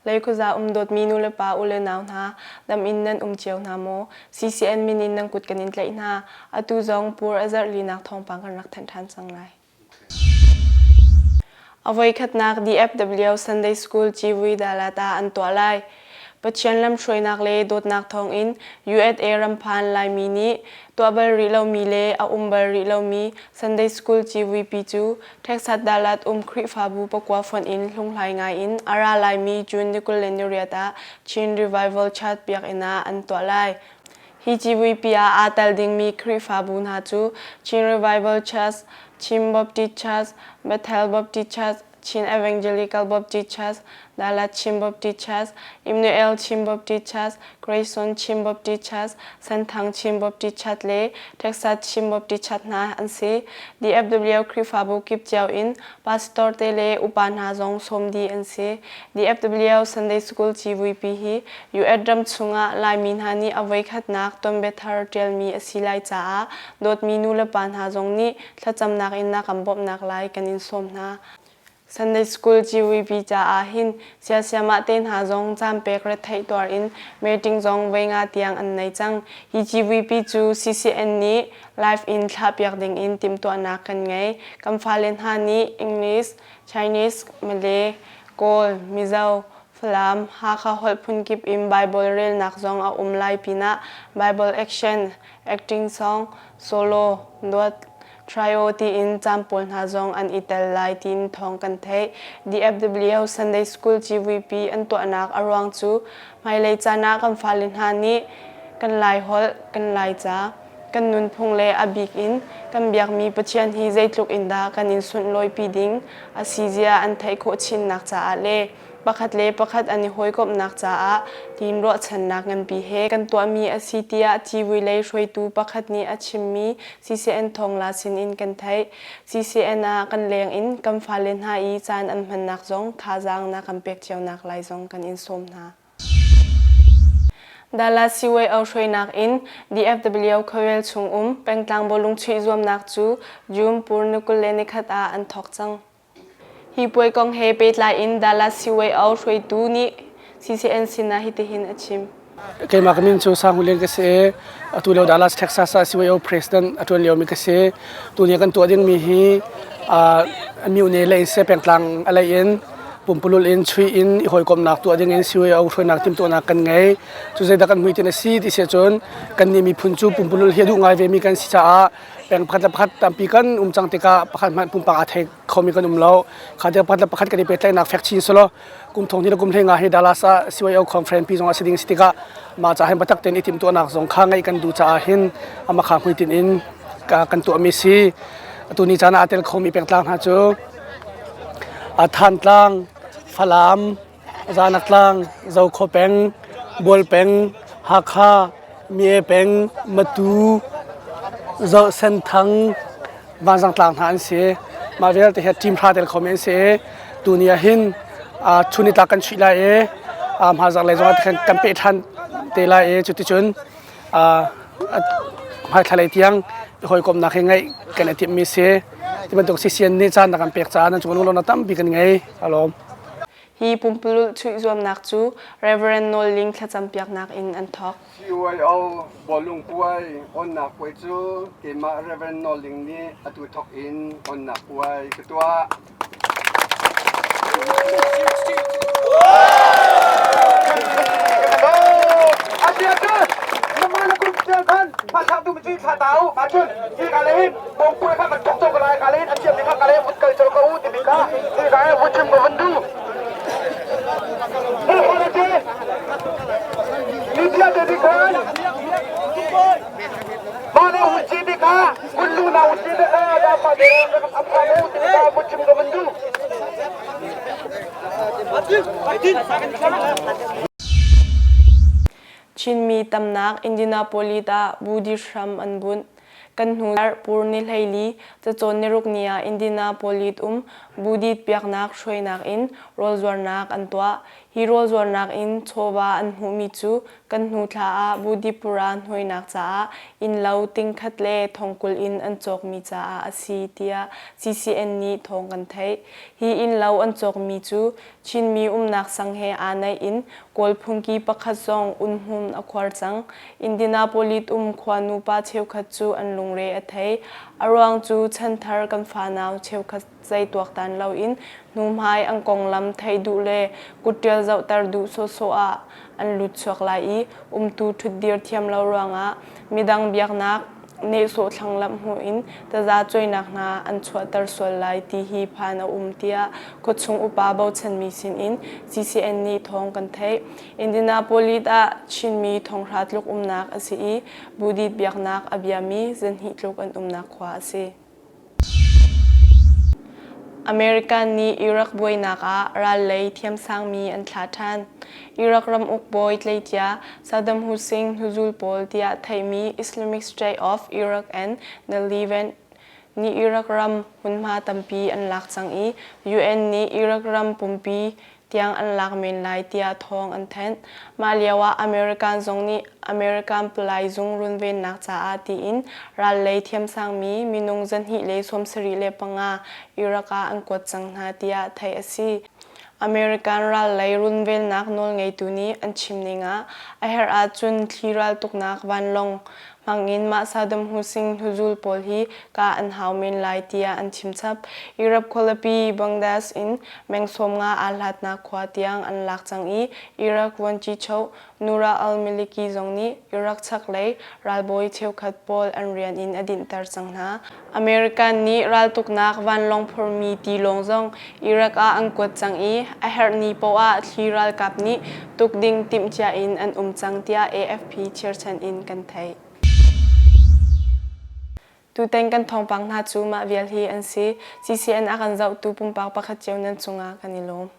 Leikhuaza um dawtmi nulepa u le nau hna, dam in nan um cio hna maw? CCN min in nan kut kan in tlaih hna. Atu zong pur a zarh linak thawngpang kan rak thanh ṭhan cang lai. A voikhatnak DFW Sunday School civui Dalat ah an tuah lai. Pathian lamhruainak le dawtnak thawngin USA ram phan Laimi nih tuah bal rih lomi le a um bal rih lomi Sunday School civuipi cu Texas Dalat um Khrihfabu pakua fonh in hlunghlai ngai in a ra laimi June ni 28 ah Chin Revival Church biakinn ah an tuah lai. Hi civuipi ah aa tel dingmi Khrihfabu hna cu Chin Revival Church, Chin Baptist Church, Bethel Baptist Church, Chin Evangelical Baptist Church, Dalat Chin Baptist Church, Immanuel Chin Baptist Church, Grayson Chin Baptist Church, Senthang Chin Baptist Church le Texas Chin Baptist Church hna an si. DFW Khrihfabu kip cio in pastor te le upa hna zong sawm dih an si. DFW Sunday School civuipi hi US ram chungah Laimi hna nih a voikhatnak tuanbiathar ṭialmi a si lai caah dawtmi nu le pa hna zong nih thlacamnak in na kan bawmhnak lai kan in sawm hna. Sunday School GVP caah hin siasiamah te hna zong caan pek retheih tuar in meeting zong voi nga tiang an nei cang. Hi GVP cu CCN nih live in thlahpiak ding in timhtuahnak kan ngei. Kan fale hna nih English, Chinese, Malay, Kawl, Mizo, Falam, Hakha holh phunkip in Bible relnak zong a um lai pinah Bible action, acting song, solo, duet, trio tiin caan pawl hna zong an i tel lai tiin thawng kan theih. DFW Sunday School GVP an tuahnak a ruang cu hmailei caan ah kan fale hna nih kan Laiholh, kan Laica, kan nunphung le a bik in kan biakmi Pathian hi zeitluk in dah kan in sunlawipi ding a si zia an theih khawh chinnak caah le pakhat le pakhat an i hawikomhnak caah tiin ruahchannak nganpi he kan tuahmi a si tiah civui lei hruaitu pakhat nih a chimmi CCN thawngla sinin kan theih. CCN ah kan leng in kan fale hna i caan an hmannak zong thazaang na kan pek cionak lai zong kan in sawm hna. Dallas CYO hruainak in DFW khuavel chung um pengtlang bawlung chuih zuamnak cu June pur ni 21 ah an thawk cang. Hi puai kong he pehtlai in Dallas CYO hruaitu nih CCN sinah hitihin a chim. Keimah ka min cu Sang Hu Lian ka si i atu lio Dallas, Texas ah CYO president a ṭuan liomi ka si. Tuni kan tuah dingmi hi myone lei in seh pengtlang a lei in pumpululh in chuih in i hawikomhnak tuah ding in CYO hruainak timhtuahnak kan ngei. Cu zeidah kan hmuitinh a si ti si ahcun kannih miphun cu pumpululh hi a duh ngai vemi kan si caah peng pakhat le pakhat tampi kan um cang tikah pakhat hmanh pumpak aa thei khomi kan um lo. Kha tiang pakhat le pakhat kan i pehtlaihnak fek chin selaw kum thong hnih le kum hlei nga hi Dallas ah CYO conference pi zong a si ding si tikah mah ca hin biatak tein i timhtuahnak zong kha ngeih kan duh caah hin amah kha hmuitinh in kan tuahmi si. Atu ni caan ah aa tel khomi pengtlang hna cu Thantlang, Falam, Zanatlang, Zokhua peng, Bual peng, Hakha, Mie peng, Matu, Senthang, Vanzangtlang hna an si. Mah vialte hi team hra tel khomi an si i tuni ah hin chun nitlak kan chuih lai i hmaizarh lei zongah kan peh ṭhan te lai i cuticun hmaithla lei tiang hawikomhnak hi ngeih kan i timhmi si. Ti bantuk CCN nih caan na kan pek caah nan cung lunglawmhnak tampi kan ngei. Ka lawm. Hi pumpululh chuih zuamnak cu Reverend Nawl Ling thlacampiaknak in an thawk. CYO bawlung puai onnak puai cu keimah Reverend Nawl Ling nih atu thawk in onnak puai ka tuah. Chinmi tamnak Indianapolis ah Buddhist hram an bunh. Kan hnu zarh pur ni 14 cacawn niruk ni ah Indianapolis um Buddhist biaknak hruainak in rawl zuarnak an tuah. Hi rawl zuarnak in chawva an hmuhmi cu kan hnu thla ah Budipura hnuainak caah innlo tingkhat le thongkul in an cawkmi caah a si tiah CCN nih thawng kan theih. Hi innlo an cawkmi cu Chinmi umnak sang he aa naih in Kawl phungki pakhat zong unhmun a khuar cang. Indianapolis um khua nupa cheukhat cu an lungre a thei. A ruang cu chanthar kan fanau cheukhat zei tuaktan loin hnuhmai an konglam theih duh le kutṭial zohter duh sawhsawh ah an lut chuak lai i umtu ṭhutdir thiam lo ruangah midang biaknak nehsawh thlanglamh hmuh in taza cuainak hna an chuahter sual lai ti hi phan a um tiah khuachung upa bochanmi sinin CCN nih thawng kan theih. Indianapolis ah Chinmi thonghra tluk umnak a si i Buddhist biaknak a biami zanhnih tluk an umnak khua a si. American nih Iraq buainak ah ral lei thiamsangmi an thlah ṭhan. Iraq ramuk bawi tleicia Saddam Hussein hnuzul pawl tiah theihmi Islamic State of Iraq and the Levant nih Iraq ram hmunhma tampi an lak cang i UN nih Iraq ram pumpi tiang an lak men lai tiah thawng an thanh. Mah lioah American zong nih American palai zung runvennak caah tiin ral lei thiamsangmi minung 275 Iraq ah an kuat cang hna tiah theih a si. American ral lei runvennak nawlngeitu nih an chim ning ah a herh ahcun thli raltuknak vanlawng hmangin mah Saddam Hussein hnuzul pawl hi kah an hau men lai tiah an chim chap. Iraq khualipi Bangladesh in meng 50 aa hlatnak khua tiang an lak cang i Iraq vuanci-choh Nura al-Maliki zong nih Iraq chaklei ralbawi cheukhat pawl an rian in a dinhter cang hna. American nih raltuknak vanlawng phormi tilawng zong Iraq ah an kuat cang i a herh ni poah ah thli ralkap nih tuk ding timhcia in an um cang tiah AFP chirchan in kan theih. Tutan kan thawngpang hna cu mah vial hi an si. CCN a kan zohtu pumpak pakhat cio nan cungah kan i lawm.